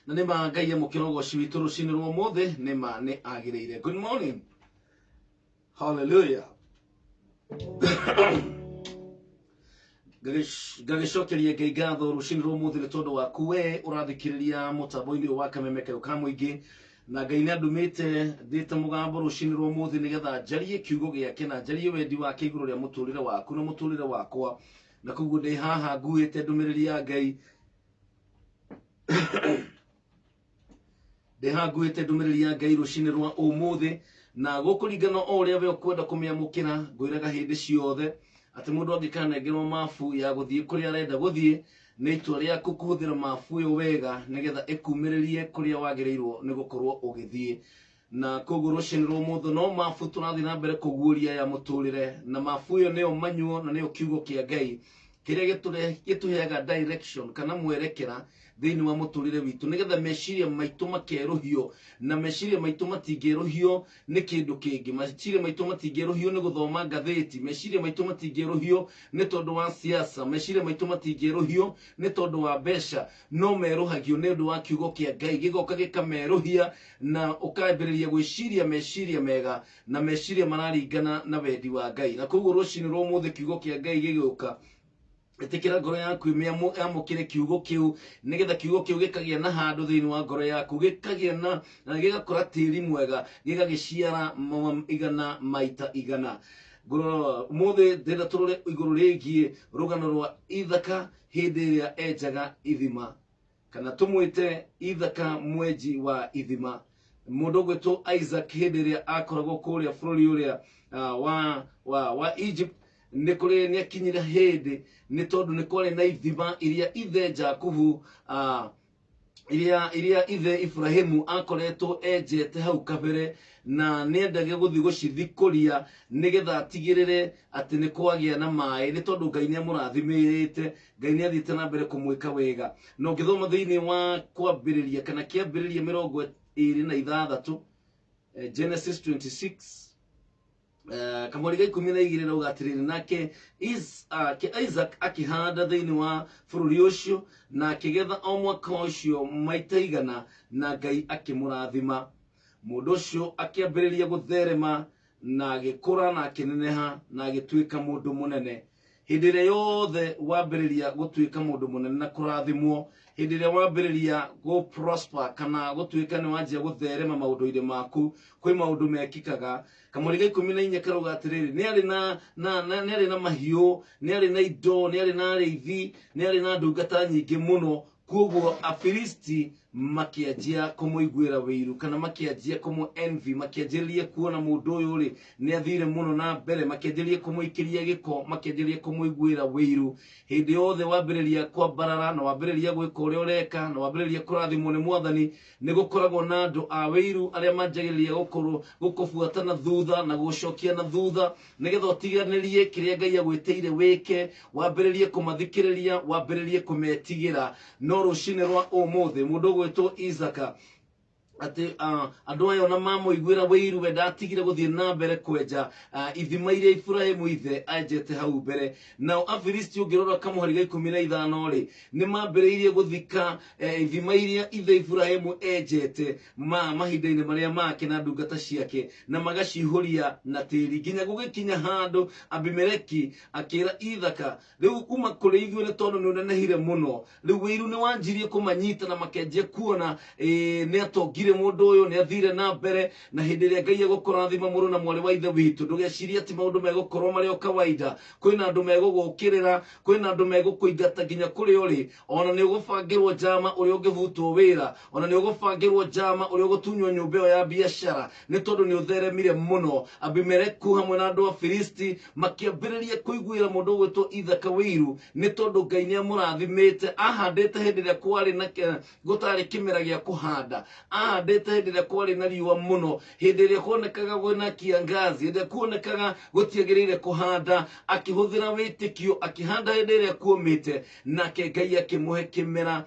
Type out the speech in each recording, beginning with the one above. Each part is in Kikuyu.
Na nĩ ma Ngai amũkĩra ũgoci witũ rũcinĩ rwa ũmũthĩ, nĩ ma nĩ agĩrĩire. Good morning, hallelujah. Ngagĩcokeria Ngai ngatho rũcinĩ rwa ũmũthĩ nĩ tondũ waku we ũrathikĩrĩria mũtambo-inĩ ũyũ wa Kameme Kayũ ka Mũingĩ. Na Ngai nĩ andũmĩte ndĩte mũgambo rũcinĩ rwa ũmũthĩ nĩgetha njarie kiugo gĩake na njarie wendi wake igũrũ rĩa mũtũrĩre waku na mũtũrĩre wakwa. Na koguo ndĩ haha nguĩte ndũmĩrĩri ya Ngai, ndĩ haha nguĩte ndũmĩrĩri ya Ngai rũcinĩ rwa ũmũthĩ, na gũkũringana o ũrĩa we ũkwenda kũmĩamũkĩra. Ngwĩraga hĩndĩ ciothe atĩ mũndũ angĩkanengerwo mabu ya gũthiĩ kũrĩa arenda gũthiĩ, nĩ itua rĩaku kũhũthĩra mabu ĩyo wega nĩgetha ĩkumĩrĩrie kũrĩa wagĩrĩirwo nĩ gũkorwo ũgĩthiĩ. Na koguo rũcinĩ rwa ũmũthĩ no mabu tũrathiĩ na mbere kũguũria ya mũtũrĩre, na mabu ĩyo nĩyo manyuo na nĩyo kiugo kĩa Ngai kĩrĩa gĩtũheaga direction kana mwerekera thĩinĩ wa mũtũrĩre witũ, nĩgetha meciria maitũ makerũhio. Na meciria maitũ matingĩerũhio nĩ kĩndũ kĩngĩ, meciria maitũ matingĩerũhio nĩ gũthoma ngathĩti, meciria maitũ matingĩerũhio nĩ tondũ wa siasa, meciria maitũ matingĩerũhio nĩ tondũ wa mbeca, no merũhagio nĩ ũndũ wa kiugo kĩa Ngai gĩgoka gĩkamerũhia, na ũkambĩrĩria gwĩciria meciria mega na meciria mararingana na wendi wa Ngai. Na koguo rũcinĩ rwa ũmũthĩ kiugo kĩa Ngai gĩgĩũka, ĩtĩkĩra ngoro yaku yamũkĩre kiugo kĩu, nĩgetha kiugo kĩu gĩkagĩa na handũ thĩinĩ wa ngoro yaku, gĩkagĩa na gĩgakũra tĩri mwega, gĩgagĩciara igana maita igana. Ũmũthĩ ndĩrenda tũrore igũrũ rĩgiĩ rũgano rwa Ithaka hĩndĩ ĩrĩa enjaga ithima, kana tũmwĩte Ithaka mwenji wa ithima. Mũndũ ũgwĩtwo Isaac hĩndĩ ĩrĩa akoragwo kũrĩa bũrũri ũrĩa wa Egypt, nĩ kũrĩ nĩ akinyire hĩndĩ, nĩ tondũ nĩ kwarĩ na ithima iria ithe Jakubu, iria ithe Ibrahimu akoretwo enjete hau kabere, na nĩendaga gũthiĩ gũcithikũria nĩgetha atigĩrĩre atĩ nĩ kwagĩa na maĩ, nĩ tondũ Ngai nĩ amũrathimĩte, Ngai nĩ athiĩte na mbere kũmwĩka wega. Na ũngĩthoma thĩinĩ wa kwambĩrĩria kana kĩambĩrĩria 26, Genesis 26, kamweri ga 12 rauga atĩrĩrĩ, nake Isaac akĩhanda thĩinĩ wa bũrũri ũcio, na akĩgetha o mwaka ũcio maita 100, na Ngai akĩmũrathima. Mũndũ ũcio akĩambĩrĩria gũtherema na agĩkũra na akĩneneha na agĩtuĩka mũndũ mũnene. Hĩndĩ ĩrĩa yothe wambĩrĩria gũtuĩka mũndũ mũnene na kũrathimwo, hĩndĩ ĩrĩa wambĩrĩria gũ prosper kana gũtuĩka nĩ wanjia gũtherema maũndũ-inĩ maku, kwĩ maũndũ mekĩkaga. Kamweri ga 14 karauga atĩrĩrĩ, nĩ arĩ na nĩ arĩ na mahiũ, nĩ arĩ na indo, nĩ arĩ na arĩithi, nĩ arĩ na ndungata nyingĩ mũno. Koguo Afilisti makĩanjia kũmũiguĩra wĩiru, kana makĩanjia kũmũ envy, makĩanjĩrĩria kuona mũndũ ũyũ rĩ nĩ athire mũno na mbere, makĩanjĩrĩria kũmũikĩria gĩko, makĩanjĩrĩria kũmũiguĩra wĩiru. Hĩndĩ yothe wambĩrĩria kwambarara na wambĩrĩria gwĩka ũrĩa ũreka na wambĩrĩria kũrathimwo nĩ Mwathani, nĩ gũkoragwo na andũ a wĩiru arĩa manjagĩrĩria gũkũbuata na thutha na gũgũcokia na thutha, nĩgetha ũtiganĩrie kĩrĩa Ngai agwĩtĩire wĩke, wambĩrĩrie kũmathikĩrĩria, wambĩrĩrie kũmetigĩra. No rũcinĩ rwa ũmũthĩ mũndũ ũgwĩtwo Isaka atĩ andũ aya ona mamũiguĩra wĩiru, we ndatigire gũthiĩ na mbere kwenja ithima iria Ibrahimu ithe enjete hau mbere. Nao Afilisti, ũngĩrora kamũhari ga 15 rĩ, nĩ mambĩrĩirie gũthika ithima iria ithe Ibrahimu enjete ma mahinda-inĩ marĩa make na ndungata ciake, na magacihũria na tĩri, nginya gũgĩkinya handũ Abimeleki akĩra Ithaka, rĩu uma kũrĩ ithuĩ nĩ tondũ nĩ ũnenehire mũno. Rĩu wĩiru nĩ wanjirie kũmanyita na makenjia kuona nĩ atongire mũndũ ũyũ, nĩ athire na mbere. Na hĩndĩ ĩrĩa Ngai egũkũrathima, mũrũ na mwarĩ wa ithe witũ, ndũgecirie atĩ maũndũ megũkorwo marĩ o kawaida. Kwĩna andũ megũgũkĩrĩra, kwĩna andũ megũkũingata nginya kũrĩa ũrĩ, ona nĩ ũgũbangĩrwo njama ũrĩa ũngĩbutwo wĩra, ona nĩ ũgũbangĩrwo njama ũrĩa ũgũtunywo nyũmba ĩyo ya biacara, nĩ tondũ nĩ ũtheremire mũno. Abimeleku hamwe na andũ a Filisti makĩambĩrĩria kũiguĩra mũndũ ũgwĩtwo Ithaka wĩiru, nĩ tondũ Ngai nĩ amũrathimĩte. Ahandĩte hĩndĩ ĩrĩa kwarĩ na gũtarĩ kĩmera gĩa kũhanda, ahandĩte hĩndĩ ĩrĩa kwarĩ na riũa mũno, hĩndĩ ĩrĩa kuonekaga kwĩna kiangazi, hĩndĩ ĩrĩa kuonekaga gũtiagĩrĩire kũhanda. Akĩhũthĩra wĩtĩkio akĩhanda hĩndĩ ĩrĩa kuomĩte, nake Ngai akĩmũhe kĩmera.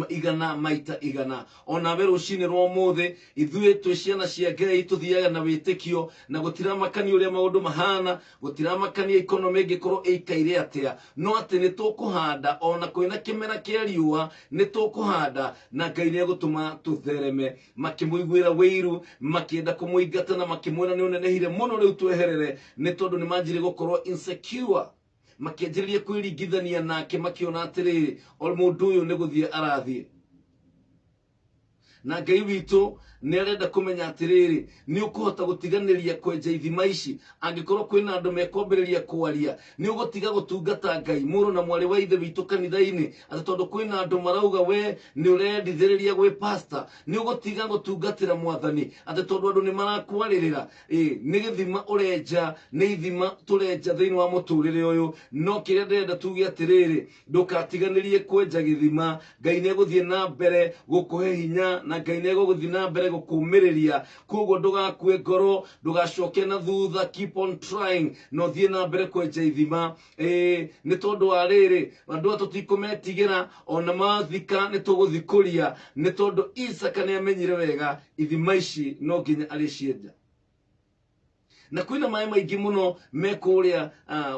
Igana maita igana. Onawe rũcinĩ rwa ũmũthĩ, ithuĩ twĩ ciana cia Ngai, tũthiaga na wĩtĩkio na gũtiramakania ũrĩa maũndũ mahana, gũtiramakania ikonomĩ ĩngĩkorwo ĩikaire atĩa, no atĩ nĩ tũkũhanda ona kwĩna kĩmera kĩa riũa, nĩ tũkũhanda na Ngai nĩ egũtũma tũthereme. Makĩmũiguĩra wĩiru, makĩenda kũmũingata na makĩmwĩra nĩ ũnenehire mũno, rĩu tweherere, nĩ tondũ nĩ manjirie gũkorwo insecure, makĩanjĩrĩria kwĩringithania nake, makĩona atĩrĩrĩ, o mũndũ ũyũ nĩ gũthiĩ arathiĩ. Na Ngai witũ nĩ arenda kũmenya atĩrĩrĩ, nĩ ũkũhota gũtiganĩria kwenja ithima ici angĩkorwo kwĩna andũ mekwambĩrĩria kwaria? Nĩ ũgũtiga gũtungata Ngai, mũrũ na mwarĩ wa ithe witũ kanitha-inĩ, atĩ tondũ kwĩna andũ marauga we nĩ ũrendithĩrĩria gwĩ pastor? Nĩ ũgũtiga gũtungatĩra Mwathani atĩ tondũ andũ nĩ marakwarĩrĩra? Ĩ nĩ gĩthima ũrenja, nĩ ithima tũrenja thĩinĩ wa mũtũrĩre ũyũ. No kĩrĩa ndĩrenda tuge atĩrĩrĩ, ndũkatiganĩrie kwenja gĩthima. Ngai nĩ egũthiĩ na mbere gũkũhe hinya na Ngai nĩ egũthiĩ na mbere gũkũmĩrĩria. Koguo ndũgakue ngoro, ndũgacoke na thutha, keep on trying na ũthiĩ na mbere kwenja ithima. Ĩĩ, nĩ tondũ wa rĩrĩ, andũ aya tũtikũmetigĩra, ona mathika nĩ tũgũthikũria, nĩ tondũ Isaka nĩ amenyire wega ithima ici no nginya arĩcienja. Na kwĩna maĩ maingĩ mũno me kũrĩa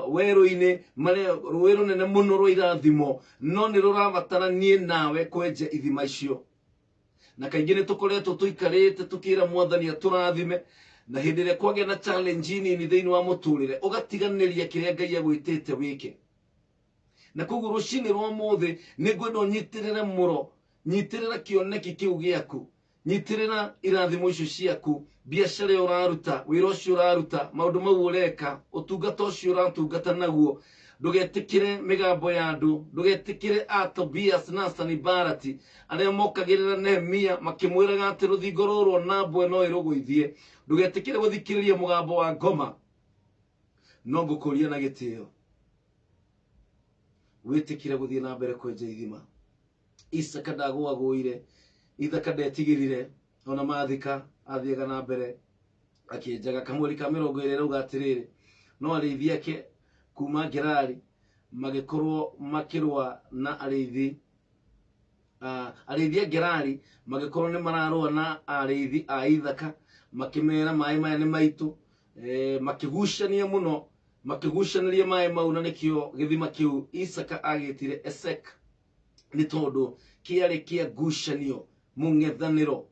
werũ-inĩ, marĩa rũĩ rũnene mũno rwa irathimo, no nĩ rũrabatara niĩ nawe kwenja ithima icio. Na kaingĩ nĩ tũkoretwo tũikarĩte tũkĩra Mwathani atũrathime, na hĩndĩ ĩrĩa kwagĩa na challenge nini thĩinĩ wa mũtũrĩre, ũgatiganĩria kĩrĩa Ngai agwĩtĩte wĩke. Na koguo rũcinĩ rwa ũmũthĩ nĩ ngwenda ũnyitĩrĩre mũro, nyitĩrĩra kĩoneki kĩu gĩaku, nyitĩrĩra irathimo icio ciaku, biacara ĩyo ũraruta, wĩra ũcio ũraruta, maũndũ mau ũreka, ũtungata ũcio ũratungata naguo. Ndũgetĩkĩre mĩgambo ya andũ, ndũgetĩkĩre a Tobias na Sanibalati arĩa mokagĩrĩra Nehemia makĩmwĩraga atĩ rũthingo rũrũ na mbwe no ĩrũgũithie. Ndũgetĩkĩre gũthikĩrĩria mũgambo wa ngoma. No ngũkũria na gĩtĩo wĩtĩkĩre gũthiĩ na mbere kwenja ithima. Isaka ndagũagũire, Ithaka ndetigĩrire, ona mathika athiaga na mbere akĩenjaga. Kamweri ka 20 rauga atĩrĩrĩ, no arĩithi ake kuma Gerari magĩkorwo makĩrũa na arĩithi, arĩithi a Gerari magĩkorwo nĩ mararũa na arĩithi a Ithaka, makĩmera maĩ maya nĩ maitũ. Makĩgucania mũno, makĩgucanĩria maĩ mau, na nĩkĩo gĩthima kĩu Isaka agĩtire Esek, nĩ tondũ kĩarĩ kĩa ngucanio, mũng'ethanĩro.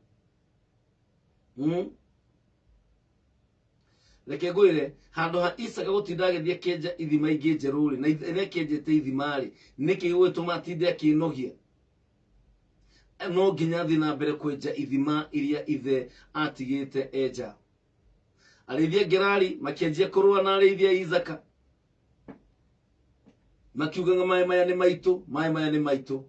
Reke ngwĩre, handũ ha Isaka gũtinda agĩthiĩ akĩenja ithima ingĩ njerũ rĩ, na nĩ akĩenjete ithima rĩ, nĩkĩ gĩgũgĩtũma atinde akĩnogia? No nginya athiĩ na mbere kwenja ithima iria ithe atigĩte enja. Arĩithi a Gerari makĩanjia kũrũa na arĩithi a Isaka, makiugaga maĩ maya nĩ maitũ, maĩ maya nĩ maitũ.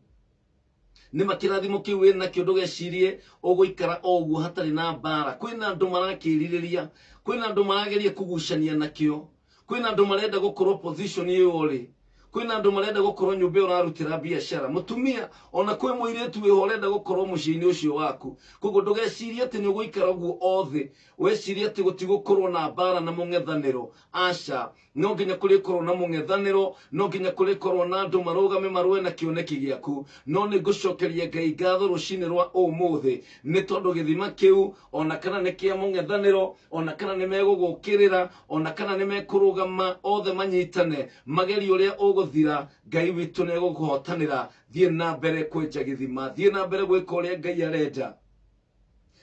Nĩ makĩrathimo kĩu wĩ nakĩo, ndũgecirie ũgũikara o ũguo hatarĩ na mbara. Kwĩna andũ marakĩrirĩria, kwĩna andũ marageria kũgucania nakĩo, kwĩna andũ marenda gũkorwo position ĩyo ũrĩ, kwĩna andũ marenda gũkorwo nyũmba ĩyo ũrarutĩra biacara, mũtumia, ona kwĩ mũirĩtu wĩho ũrenda gũkorwo mũciĩ-inĩ ũcio waku. Koguo ndũgecirie atĩ nĩ ũgũikara ũguo othe, wecirie atĩ gũtigũkorwo na mbara na mũng'ethanĩro. Aca, no nginya kũrĩkorwo na mũng'ethanĩro, no nginya kũrĩkorwo na andũ marũgame marũe na kĩoneki gĩaku. No nĩ ngũcokeria Ngai ngatho rũcinĩ rwa ũmũthĩ, nĩ tondũ gĩthima kĩu, ona kana nĩ kĩa mũng'ethanĩro, ona kana nĩ megũgũkĩrĩra, ona kana nĩ mekũrũgama othe manyitane magerie ũrĩa ũgũthira, Ngai witũ nĩ egũkũhotanĩra. Thiĩ na mbere kwenja gĩthima, thiĩ na mbere gwĩka ũrĩa Ngai arenda.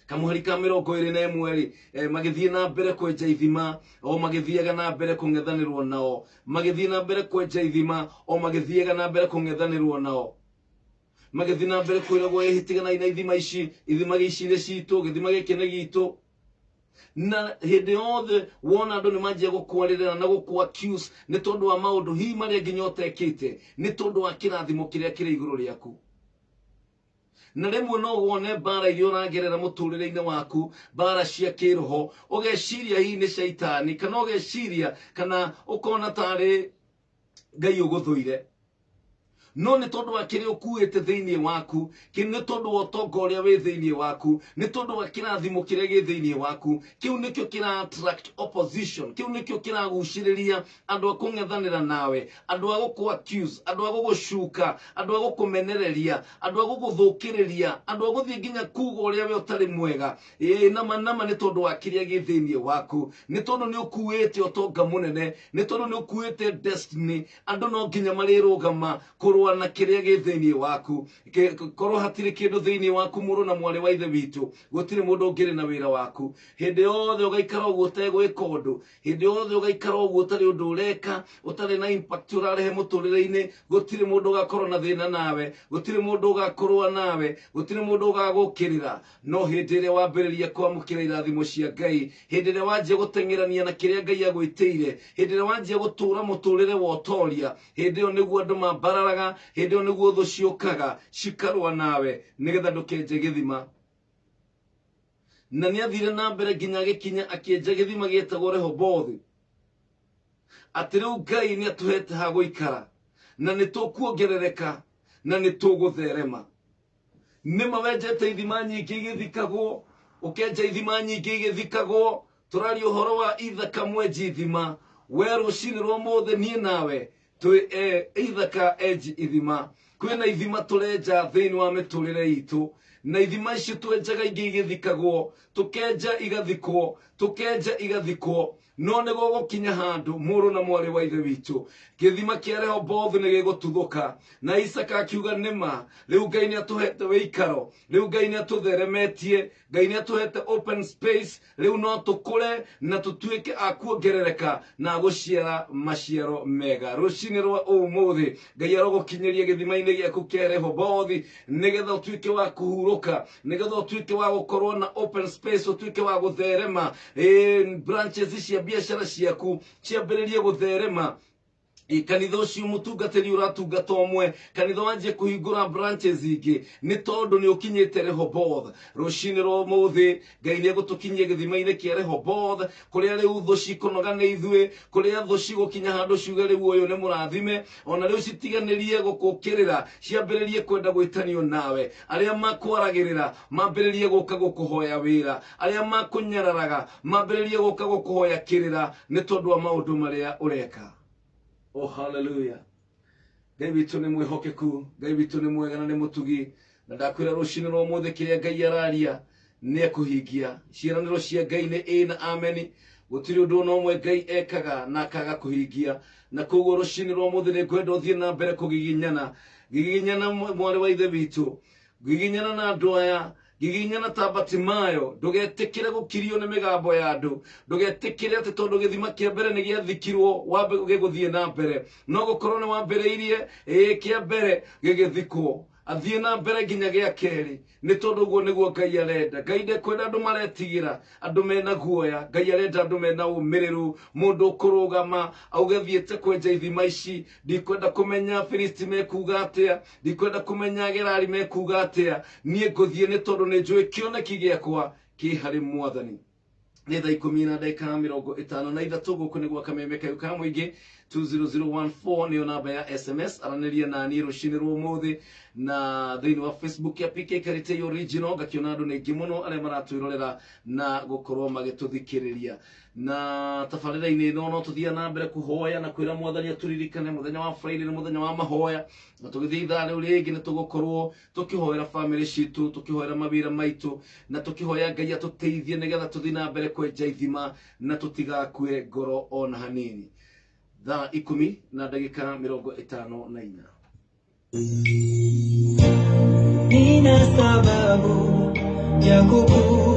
Kamũhari ka 21 rĩ, magĩthiĩ na mbere kwenja ithima o magĩthiaga na mbere kũng'ethanĩrwo nao, magĩthiĩ na mbere kwenja ithima o magĩthiaga na mbere kũng'ethanĩrwo nao, magĩthiĩ na mbere kwĩragwo ĩhĩtiganai na ithima ici, ithima ici nĩ citũ, gĩthima gĩkĩ nĩ gitũ. Na hĩndĩ yothe wona andũ nĩ manjia gũkwarĩrĩra na gũkũ accuse nĩ tondũ wa maũndũ hihi marĩa nginya ũtekĩte, nĩ tondũ wa kĩrathimo kĩrĩa kĩrĩ igũrũ rĩaku. Na rĩmwe no wone mbara iria ũragerera mũtũrĩre-inĩ waku, mbara cia kĩroho, ũgeciria hihi nĩ caitani, kana ũgeciria kana ũkona tarĩ Ngai ũgũthũire. No nĩ tondũ wa kĩrĩa ũkuĩte thĩinĩ waku, nĩ tondũ wa ũtonga ũrĩa wĩ thĩinĩ waku, nĩ tondũ wa kĩrathimo kĩrĩa gĩ thĩinĩ waku, kĩu nĩkĩo kĩra attract opposition, kĩu nĩkĩo kĩragucĩrĩria andũ a kũng'ethanĩra nawe, andũ a gũkũ accuse, andũ a gũgũcuka, andũ a gũkũmenereria, andũ a gũgũthũkĩrĩria, andũ a gũthiĩ nginya kuga ũrĩa we ũtarĩ mwega. Ĩĩ, nama nama nĩ tondũ wa kĩrĩa gĩ thĩinĩ waku, nĩ tondũ nĩ ũkuĩte ũtonga mũnene, nĩ tondũ nĩ ũkuĩte destiny. Andũ no nginya marĩrũgama kũrũa na kĩrĩa gĩ thĩinĩ waku. Korwo hatirĩ kĩndũ thĩinĩ waku, mũrũ na mwarĩ wa ithe witũ, gũtirĩ mũndũ ũngĩrĩ na wĩra waku. Hĩndĩ yothe ũgaikara ũguo ũtegwĩka ũndũ, hĩndĩ yothe ũgaikara ũguo ũtarĩ ũndũ ũreka, ũtarĩ na impact ũrarehe mũtũrĩre-inĩ, gũtirĩ mũndũ ũgakorwo na thĩna nawe, gũtirĩ mũndũ ũgakũrũa nawe, gũtirĩ mũndũ ũgagũkĩrĩra. No hĩndĩ ĩrĩa wambĩrĩria kwamũkĩra irathimo cia Ngai, hĩndĩ ĩrĩa wanjia gũteng'erania na kĩrĩa Ngai agwĩtĩire, hĩndĩ ĩrĩa wanjia gũtũra mũtũrĩre wa ũtoria, hĩndĩ ĩyo nĩguo andũ mambararaga, hĩndĩ ĩyo nĩguo thũ ciũkaga cikarũa nawe nĩgetha ndũkenje gĩthima. Na nĩ athire na mbere nginya agĩkinya akĩenja gĩthima gĩetagwo Rehobothi, atĩ rĩu Ngai nĩ atũhete ha gũikara, na nĩ tũkuongerereka, na nĩ tũgũtherema. Nĩma wenjete ithima nyingĩ igĩthikagwo, ũkenja ithima nyingĩ igĩthikagwo. Tũraria ũhoro wa ithaka mwenji ithima. We rũcinĩ rwa ũmũthĩ niĩ nawe twĩ ithaka enji ithima. Kwĩna ithima tũrenja thĩinĩ wa mĩtũrĩre itũ, na ithima icio twenjaga ingĩ igĩthikagwo, tũkenja igathikwo, tũkenja igathikwo. No nĩ gũgũkinya handũ, mũrũ na mwarĩ wa ithe witũ, gĩthima kĩa Rehoboth nĩ gĩgũtuthũka. Na Isaka akiuga nĩma, rĩu Ngai nĩ atũhete wĩikaro, rĩu Ngai nĩ atũtheremetie, Ngai nĩ atũhete open space, rĩu no tũkũre na tũtuĩke a kuongerereka na gũciara maciaro mega. Rũcinĩ rwa ũmũthĩ Ngai arogũkinyĩria gĩthima-inĩ gĩaku kĩa Rehoboth, nĩgetha ũtuĩke wa kũhurũka, nĩgetha ũtuĩke wa gũkorwo na open space, ũtuĩke wa gũtherema. Branches cia biacara ciaku ciambĩrĩrie gũtherema. Kanitha ũcio mũtungatĩri ũratungata ũmwe, kanitha wanjie kũhingũra branches ingĩ, nĩ tondũ nĩ ũkinyĩte Rehoboth. Rũcinĩ rwa ũmũthĩ Ngai nĩ egũtũkinyia gĩthima-inĩ kĩa Rehoboth, kũrĩa rĩu thũ cikũnoga nĩ ithuĩ, kũrĩa thũ cigũkinya handũ ciuge rĩu ũyũ nĩ mũrathime, ona rĩu citiganĩrie gũkũkĩrĩra, ciambĩrĩrie kwenda gwĩtanio nawe. Arĩa makwaragĩrĩra mambĩrĩrie gũka gũkũhoya wĩra, arĩa makũnyararaga mambĩrĩrie gũka gũkũhoya kĩrĩra, nĩ tondũ wa maũndũ marĩa ũreka. Oh, hallelujah. Ngai witũ nĩ mwĩhokeku, Ngai witũ nĩ mwega na nĩ mũtugi, na ndakwĩra rũcinĩ rwa ũmũthĩ kĩrĩa Ngai araria nĩ ekũhingia. Ciĩranĩro cia Ngai nĩ ĩĩ na ameni, gũtirĩ ũndũ ona ũmwe Ngai ekaga na akaga kũhingia. Na koguo rũcinĩ rwa ũmũthĩ nĩ ngwenda ũthiĩ na mbere kũgiginyana, giginyana mwarĩ wa ithe witũ, giginyana na andũ aya, giginyana ta Batimayo. Ndũgetĩkĩre gũkirio nĩ mĩgambo ya andũ, ndũgetĩkĩre atĩ tondũ gĩthima kĩa mbere nĩ gĩathikirwo wambe gĩgũthiĩ na mbere. No gũkorwo nĩ wambĩrĩirie ĩĩ kĩa mbere gĩgĩthikwo, athiĩ na mbere nginya gĩa kerĩ, nĩ tondũ ũguo nĩguo Ngai arenda. Ngai ndekwenda andũ maretigĩra, andũ mena guoya. Ngai arenda andũ mena ũmĩrĩru, mũndũ ũkũrũgama auge thiĩte kwenja ithima ici, ndikwenda kũmenya Filisti mekuga atĩa, ndikwenda kũmenya Gerari mekuga atĩa, niĩ ngũthiĩ nĩ tondũ nĩ njũĩ kĩoneki gĩakwa kĩ harĩ Mwathani. Nĩ thaa ikũmi na ndagĩka mĩrongo ĩtano na ithatũ, gũkũ nĩ gwa Kameme Kayũ ka Mũingĩ. 20014 nĩyo namba ya SMS. Aranĩria na niĩ rũcinĩ rwa ũmũthĩ na thĩinĩ wa Facebook ya PK Karitei Original. Ngakĩona andũ nĩ aingĩ mũno arĩa maratwĩrorera na gũkorwo magĩtũthikĩrĩria na tabarĩra-inĩ ĩno. No tũthiĩ na mbere kũhoya na kwĩra Mwathani atũririkane mũthenya wa Friday nĩ mũthenya wa mahoya, na tũgĩthiĩ ithaa rĩu rĩngĩ nĩ tũgũkorwo tũkĩhoera famĩlĩ citũ, tũkĩhoera mawĩra maitũ, na tũkĩhoya Ngai atũteithie nĩgetha tũthiĩ na mbere kwenja ithima na tũtigakue ngoro ona hanini. Thaa ikũmi na ndagĩka mĩrongo ĩtano na inya. Nina sababu ya kukusifu.